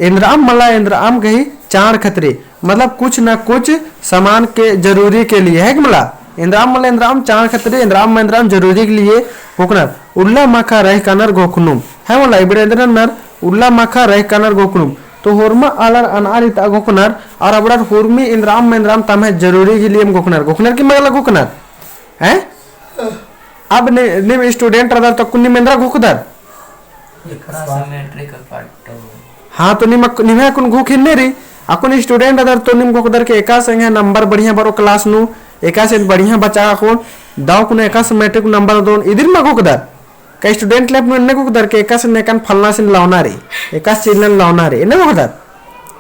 एन्दरअम मला एन्दरअम गही चाड़ खतरी, मतलब कुछ ना कुछ सामान के जरूरी के लिए, है कि मला? एन्दरअम मला एन्दरअम चाड़ खतरी, एन्दरअम मला एन्दरअम जरूरी के लिए घोखनर। उल्ला माख़ा रइकनर घोखनुम, है मला? इबड़े एन्दरा रअनर, उल्ला माख़ा रइकनर घोखनुम। तो होरमा आलर अनआर इता घोखनर, अरा अबड़ार होरमी एन्दरअम मला एन्दरअम तम्है जरूरी के लिए घोखनर, घोखनर कि मला घोखनर? हैं? अब नि-, नीम student रअदर तो अक्कुन नीम एन्दरा घोखदर? एकासे matric का cut off। हाँ, तो नीम अक-, निम्है अक्कुन घोख एन्ने रई, अक्कुन student रअदर तो नीम घोखदर के एकासे एंग्है number बढ़िया बरओ class नू, एकासे बढ़िया बच्चा अक्कुन दव कुना एकासे matric number दओन, इदिन मल घोखदर? का student life नू एन्ने घोखदर के एकासे नेकन फलनासिन लवना रई, एकासे चिल्लन लवना रई, एन्ने घोखदर?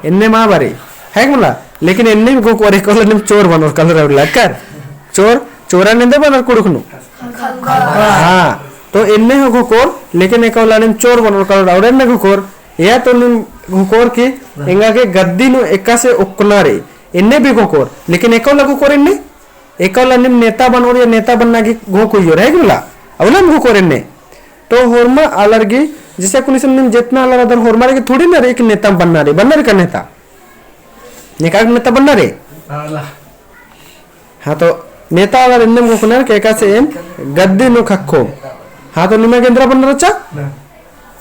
एन्ने मल बरई, है कि मला? लेकिन एन्ने भी घोखोर, एकला नीम चोर बनोर कलर अउर लक्कर। चोर, चोरन एन्देर बनोर कुँड़ुख़ नू। हाँ, तो एन्ने हूँ घोखोर, लेकिन एकला नीम चोर बनोर कलर अउर एन्ने घोखोर। या तो नीम घोखोर कि एंगा गे गद्दी नू एकासे ओक्कना रई, एन्ने भी घोखोर, लेकिन एकला घोखोर एन्ने एकला नीम नेता बनोर या नेता बनना की घोख उइयोर, है कि मला? अउलाम घोखोर एन्ने। तो होरमा आलर गही, जैसे अक्कुन इसन नीम जेतना आलर रअदर होरमर गही थोड़ी ना रई कि नेता बनना रई, बनना रई का नेता? नेका नेता बनना रई? हाँ, तो नेता आलर एन्नेम घोखनर के एकासे एम गद्दी नू ख़क्खोम। हाँ, तो निमा गे एन्दरा बनना रहचा?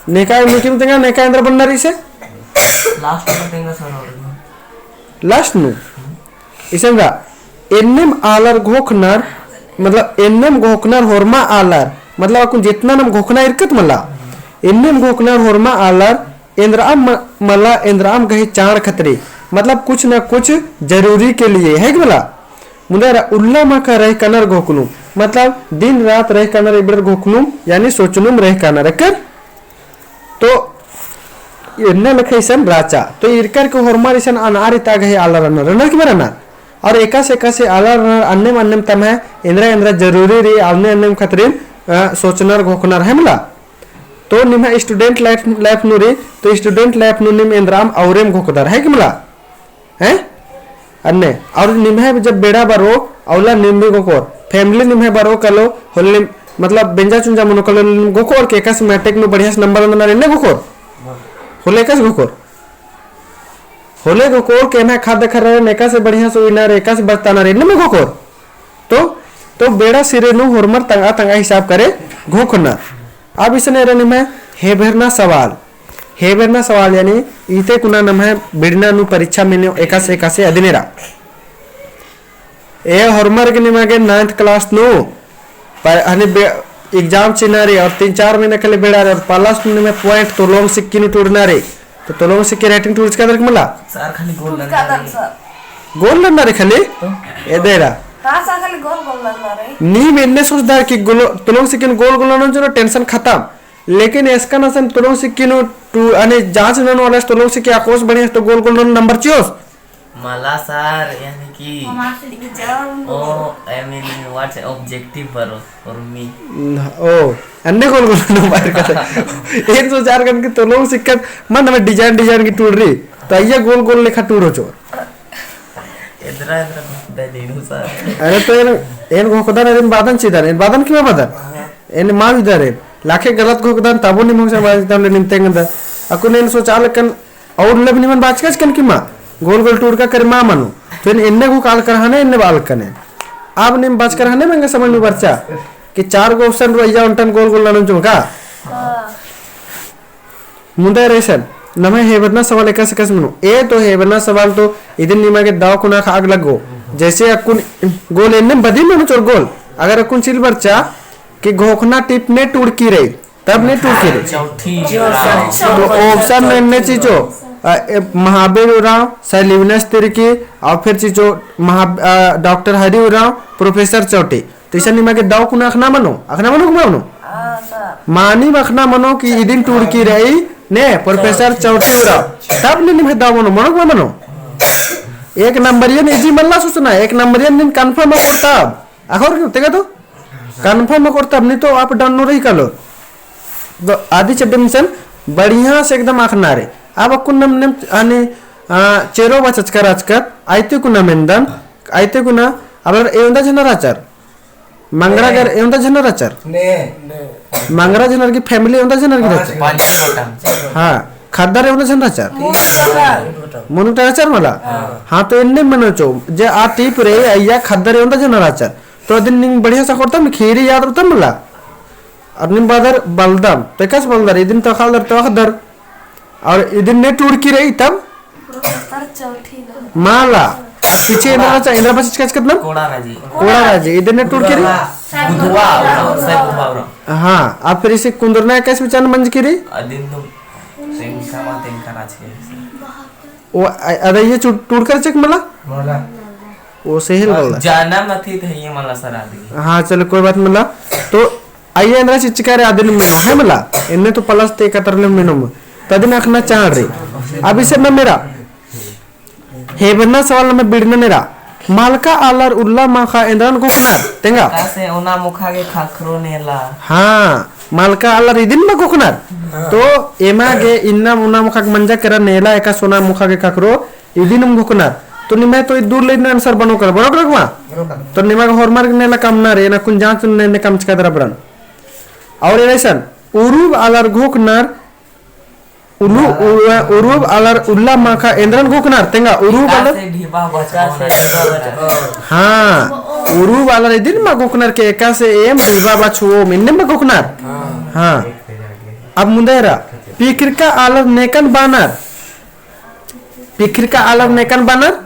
नेका मीटिंग तेंगा नेका एन्दरा बनना रई से? Last में तेंगा सर और last नू? इसन रआ, एन्नेम आलर घोखनर, मतलब एन्नेम घोखनर होरमा आलर, मतलब अक्कुन जेतना नम घोखना इरकत मला, एन्नेम घोखनर होरमा आलर, एन्दरअम म-, मला एन्दरअम गही चाड़ खतरी, मतलब कुछ ना कुछ जरूरी के लिए, है कि मला? मुन्दा एरा उल्ला माख़ा रइकनर घोखनुम, मतलब दिन रात रइकनर इबड़र घोखनुम, यानी सोचनुम रइकनर, एकर तो एन्ने लेखा इसन राचा। तो इरकर के होरमर इसन अनआर इता गही आलर रअनर, रअनर कि मल रअनर? और एकासे एकासे आलर रअनर, अन्नेम अन्नेम तम्है एन्दरा एन्दरा जरूरी रई, अन्ने अन्नेम खतरिन, अ, सोचनर घोखनर है मला। तो निम्है student life, life नू रई, तो student life नू नीम एन्दरअम औरेम घोखदर है कि मला? हैं? अन्ने, और निम्है जब बेड़ा बरओ, अउला नीम भी घोखोर। Family निम्है बरओ कलो, होले, मतलब, बेंजा चुंजा मनो कलो, नीम घोखोर के एकासे matric नू बढ़िया से number ओन्दनर एन्ने घोखोर? होले एकासे घोखोर? होले घोखोर के एम्है खाद खर्रा एकासे बढ़िया से उइनर, एकासे बरतानर, एन्ने मल घोखोर? तो, तो बेड़ा सिरे नू होरमर तंगआ तंगआ हिसाब करे घोखनर। अब इसन एरा निम्है हेबेरना सवाल। हेबेरना सवाल यानी इते कुना नम्है बिड़ना नू परीक्षा मेनो एकासे एकासे अदिन एरा। ए होरमर गे निमा गे ninth class नू प-, हनी बे-, exam चिअना रई और तीन चार महीना खाली बेड़ा रई और plus नू निम्है point तो लोम सिक्की नू टूड़ना रई। तो तोलोंग सिक्की writing टूड़चका दर मला? सर, खाली गोल टूड़चका दर, सर। गोल नन्ना रे खाली? तो? एदेरा। हाँ, सर, खाली गोल, गोल नन्ना रे। नीम एन्ने सोचदर कि गोल, तोलोंग सिक्किन गोल, गोल ननोन जो tension खतम। लेकिन एसकन असन तोलोंग सिक्किन टू, अने जाँच ननोन वाला तोलोंग सिक्की अकोस बढ़िया तो गोल, गोल ननोन number चिओस? मला सर, यानी कि हमार से लिख जाओ। ओ, I mean, what's objective बरो for me? न-, ओ, अन्ने गोल गोल नू बाहर कर। एन सोचार कन कि तोलोंग सिक्कन, मन नम्है design design की टूड़ रई, तो अइय्या गोल गोल लेखा टूड़ होचो। एदरा, एदरा दे देनु सर। अरे तो एन, एन घोखदन, एन बादन चिदन, एन बादन किमा बादन? एन मा बिदर एन। लाखे गलत घोखदन, तबो निम होंगसा बादन, तब ले निम तेंगदन। अक्कुन एन सोचालकन, और लेब निमन बाचकस कन कि मा, गोल गोल टूड़का कर मा मनो। तो एन एन्ने गो काल कर हने, एन्ने बाल कने। अब निम बाचकर हने, मंगे समझ में बरचा कि चार गो option रई, अइय्या ओन्टन गोल गोल ननोन चो का? हाँ। मुन्दा रई सन, नम्है हेबरना सवाल एकासे एकासे मनो। ए तो हेबरना सवाल तो इदिन निमा गे दव कुना ख़क्खरआ लगो। जैसे अक्कुन गोल एन्ने बदी मनो चोर गोल। अगर अक्कुन चिल बरचा कि घोखना टीप ने टूड़की रई, तब ने टूड़की रई। चौथी। तो option में ने चिचो, अ, ए, महावीर उराँव, सर लिविनस तिर्की, और फिर चिचो महा-, अ, डॉक्टर हरि उराँव, प्रोफेसर चौटी। तो इसन निमा गे दव कुना अख़ना मनो, अख़ना मनो कि मा मनो? हाँ, सर। मानिम अख़ना मनो कि इदिन टूड़की रई ने प्रोफेसर चौटी उराँव। तब ने निम्है दव मनो, मनो कि मा मनो? एक नंबरियन easy मल्ला सोचना, एक नंबरियन नीन confirm अख़ोर तब। अख़ोर कि तेंगा तो? Confirm अख़ोर तब, नी तो up down नू रई कालो। तो आदी चड्डी मिसन बढ़िया से एकदम अख़ना रे। अब अक्कुन नम, नम, आने, आ, चेरो बाचचका रहचकत, आयते कुना मेन्दन, आयते कुना, अब एवंदा झन रहचर। मंगरा गर एवंदा झन रहचर। ने। मंगरा झनर की family एवंदा झनर की रहचर। पाँच छः गोटा। हाँ, ख़द्दर एवंदा झन रहचर। तीन गोटा। मुनुक रहचर मला। हाँ। हाँ, तो एन्ने मनो चो, जे आ टीप रई, अइय्या ख़द्दर एवंदा झन रहचर। तो अदिन निंग बढ़िया से अख़ोर तब, खीरी याद रई तब मला। अब निम बअदर बलदम, तो एकासे बलदर, इदिन तो अख़ालदर तो अख़दर। और इदिन ने टूड़की रई तब? प्रोफेसर चौटी ना। मला। अब पीछे एन्दरा रहचा, एन्दरा बाचचकत ना? कोड़ा राजी। कोड़ा राजी, इदिन ने टूड़की रई? बुधवा, सर बुधवा उराँव। हाँ, अब फिर इसे कुन्दुरना एकासे बिचान मंजकी रई? अदिन तो तेंका मा तेंका राज के। ओ, अ-, अरे ये चु-, टूड़कर चेक मला? मला। ओ सेहल मला। जाना मती तो ये मला सर आदि। हाँ, चलो कोई बात मला। तो अइय्या एन्दरा चिच्चका रे आदिन मेनो, है मला? एन्ने तो plus ते कतर ले मेनो म। तदिन अख़ना चाड़ रे। अब इसे न मेरा। हेबरना सवाल नम्है बीड़ना नेरा। मलका आलर उल्ला माख़ा एन्दरन घोखनर, तेंगा? एकासे ओना मोख़ा गे ख़क्खरो नेला। हाँ, मलका आलर इदिन मा घोखनर। हाँ। तो एमा गे इन्ना ओना मोख़ा गे मंजा केरा नेला एकासे ओना मोख़ा गे ख़क्खरो इदिन मा घोखनर। तो निम्है तो इद दूर ले इन्ना answer बनो कर, बनो कर घुमा? बनो कर। तो निमा गे होरमर गे नेला कमना रे, ना कुन जाँच ने, ने कमचका दरा बरन। और एरा इसन, उरुब आलर घोखनर, उलु-, उ-, उरुब आलर उल्ला माख़ा एन्दरन घोखनर, तेंगा, उरुब आलर। एकासे ढिबा बछाओन। हाँ, उरुब आलर इदिन मा घोखनर के एकासे एम ढिबा बछाओम, इन्ने मा घोखनर। हाँ। अब मुन्दा एरा, पिखरका आलर नेकन बानर। पिखरका आलर नेकन बानर।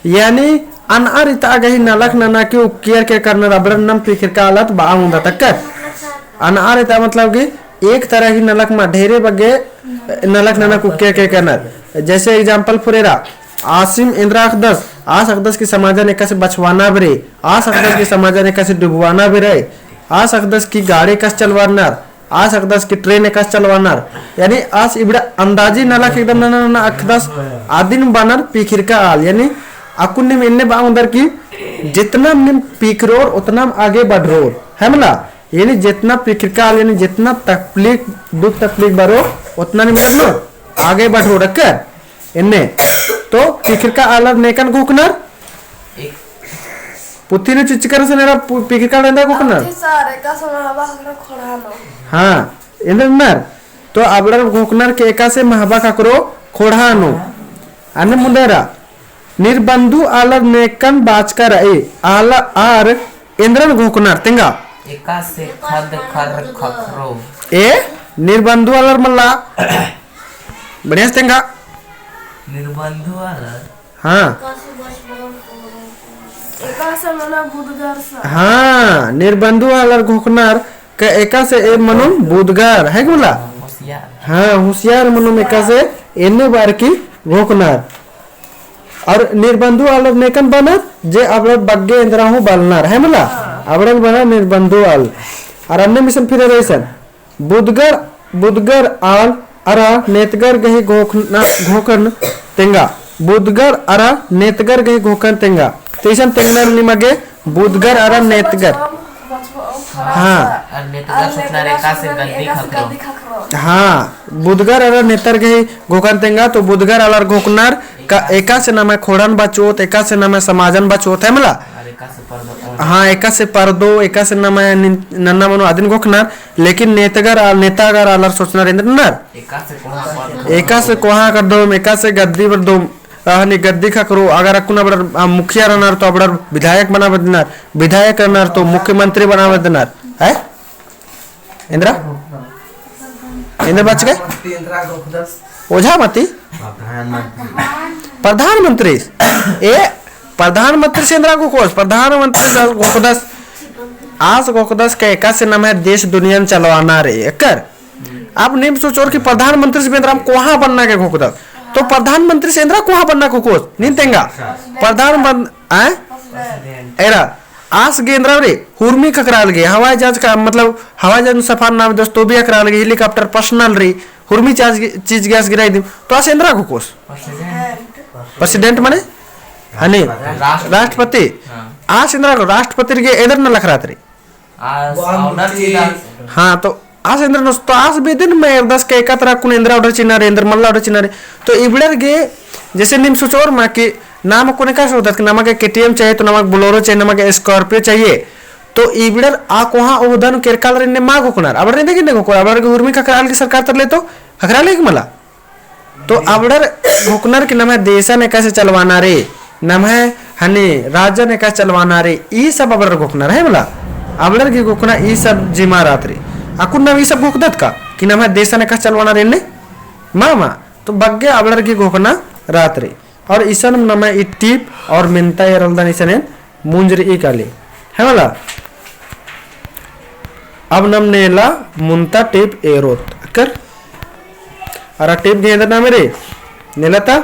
यानी अनअर इता गही नलख नना की उक्कियर के करनर अबड़न नम पिखरका आलर बआ ओंदा तक्कर। अनअर इता मतलब कि एक तरह की नलख मा ढेरे बग्गे नलख नना की उक्कियर के करनर। जैसे example फुरेरा, आसिम एन्दरा अख़दस, आस अख़दस की समाजन एकासे बछवाना बेरे, आस अख़दस की समाजन एकासे डुबवाना बेरे, आस अख़दस की गाड़ी एकासे चलवानर, आस अख़दस की train एकासे चलवानर, यानी आस इबड़ा अंदाजी नलख एकदम नना नना अख़दस, आदिन बानर पिखरका आल, यानी अक्कुन नीम एन्ने बआ ओंदर की जितना नीम पिखरोर, उतना आगे बढ़रोर, है मला? यानी जितना पिखरका आल, यानी जितना तकलीफ, दुख तकलीफ बरो, उतना नीम मतलब ना आगे बढ़रोर, अक्कर? एन्ने। तो पिखरका आलर नेकन घोखनर? पुथी नू चिच्चकर से नेरा पु-, पिखरका आलर एन्देर घोखनर? अथी सर, एकासे महबा ख़क्खरो खोड़हा नू। हाँ, एन्देर नर। तो अबड़र घोखनर के एकासे महबा ख़क्खरो खोड़हा नू। अन्ने मुन्दा एरा, निरबंधु आलर नेकन बाचका रई, आलर एन्दरन घोखनर, तेंगा? एकासे ख़द्द ख़र्र ख़क्खरो। ए, निरबंधु आलर मला। बढ़िया से तेंगा। निरबंधु आलर। हाँ। एकासे मनो बुधगर सा। हाँ, निरबंधु आलर घोखनर के एकासे ए मनो बुधगर, है कि मला? हाँ, होशियार मनो एकासे एन्ने बअर की घोखनर। और निरबंधु आलर नेकन बअनर, जे अबड़र बग्गे एन्दरा हूँ बलनर, है मला? अबड़र बअनर निरबंधु आल। और अन्नेम इसन फिर रईसन। बुधगर, बुधगर आल अरा नेतगर गही घोखना, घोखन तेंगा। बुधगर अरा नेतगर गही घोखन तेंगा। तो इसन तेंगनर निमा गे बुधगर अरा नेतगर। हाँ। अरा नेतगर सोचनर एकासे गद्दी खखरो। हाँ, बुधगर अरा नेतर गही घोखन तेंगा, तो बुधगर आलर घोखनर का एकासे नम्है खोड़न बचोत, एकासे नम्है समाजन बचोत, है मला? हाँ, एकासे परदो, एकासे नम्है निन-, नन्ना मनो अदिन घोखनर, लेकिन नेतगर आ-, नेतागर आलर सोचनर एन्देर ननर? एकासे कोहाँ करदोम, एकासे गद्दी बरदोम, अहनी गद्दी खखरो, अगर अक्कुन अबड़र, आ, मुखिया रअनर तो अबड़र विधायक बना बेद्दनर, विधायक रअनर तो मुख्यमंत्री बना बेद्दनर, है? एन्दरा? एन्दरा बचकय? ओझा मती? प्रधानमंत्री। ए, प्रधानमंत्री से एन्दरा घोखोस, प्रधानमंत्री से घोखदस। आस घोखदस का एकासे नम्है देश दुनियन चलवाना रई, एकर। अब नीम सोचोर कि प्रधानमंत्री से बेंदराम कोहाँ बनना गे घोखदस। तो प्रधानमंत्री से एन्दरा कोहाँ बनना घोखोस, नीन तेंगा। प्रधानमंत्री, आय? एरा, आस गे एन्दरा रई, हुरमी खखराल गे, हवाई जहाज का, मतलब, हवाई जहाज सफर नाम दोस्त तो भी खखराल गे, helicopter personal रई, हुरमी चीज गे आस गिराई दिम। तो आस एन्दरा घोखोस? President मने? हनी, राष्ट्रपति। राष्ट्रपति। हाँ। आस एन्दरा घोखोस, राष्ट्रपति गे एन्दर नलख रअत रई। आस order चिअदस। हाँ, तो आस एन्दर नोस, तो आस बेद्दन मल एरदस का एका तरा कुन एन्दरा order चिअना रई, एन्दर मल्ला order चिअना रई। तो इबड़र गे, जैसे नीम सोचोर मा कि नाम अक्कुन एकासे होदत कि नमा गे KTM चाहिए, तो नमा गे Bolero चाहिए, नमा गे Scorpio चाहिए। तो इबड़र आ कोहाँ ओहदन केरकालर एन्ने मल घोखनर। अबड़र एन्ने गे घोखोर, अबड़र गे हुरमी खखराल गे सरकार तरले तो खखराल गे मला। तो अबड़र घोखनर कि नम्है देशन एकासे चलवाना रई, नम्है हनी राज्यन एकासे चलवाना रई, ई सब अबड़र घोखनर है मला। अबड़र गे घोखना ई सब जिम्मा रअत रई। अक्कुन नाम ई सब घोखदत का कि नम्है देशन एकासे चलवाना रई एन्ने? मा, मा। तो बग्गे अबड़र गे घोखना रअत रई। और इसन नम्है ई टीप और मेन्ता एरलदन इसन एन मुंजरी काली। है मला? अब नम नेला मुन्ता टीप एरोत। अक्कर? अरा टीप गे एन्दर नामे रई? नेला ता?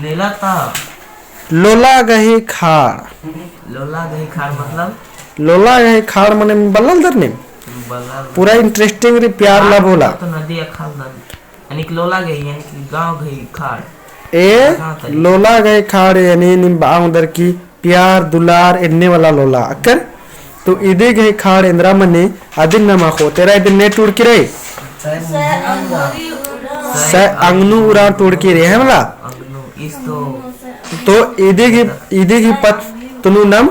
नेला ता। लोला गही खाड़। लोला गही खाड़ मतलब? लोला गही खाड़ मने बल्लल दर नीम? बल्लल। पूरा interesting रई, प्यार ला बोला। तो नदी अखाल नदी। यानी कि लोला गही, यानी कि गाँव गही खाड़। ए, लोला गही खाड़ यानी नीम बआ ओंगदर की प्यार, दुलार, एन्ने वाला लोला। अक्कर? तो इदी गही खाड़ एन्दरा मनी, अदिन नमा खो, तेरा इदिन ने टूड़की रई? सै अंगनू उराँव टूड़की रई, है मला? तो इदी गही, इदी गही पत्त नू नम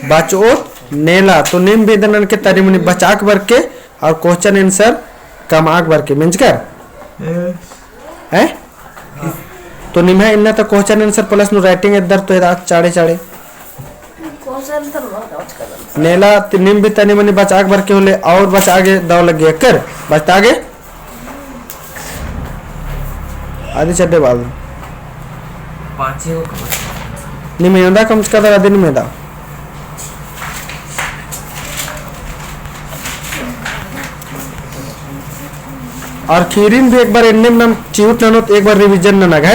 बचओत नेला, तो नीम भी एन्देर ननके तनी मनी बचआक बरके, और question answer कमआक बरके, मेंजकर? हैं? तो निम्है इन्ना ता question answer plus नू writing एद्दर तो एदा चाड़े चाड़े। नेला ती नीम भी तनी मनी बचआक बरके होले और बचआ गे दव लग्गी अक्कर। बचता गे? आदि चड्डे बाल। पाँचे गो कम। निम्है एदा कमचका दरा दिन में दा। और खीरिन भी एक बार एन्नेम नम चिउट ननोत, एक बार revision नना गे।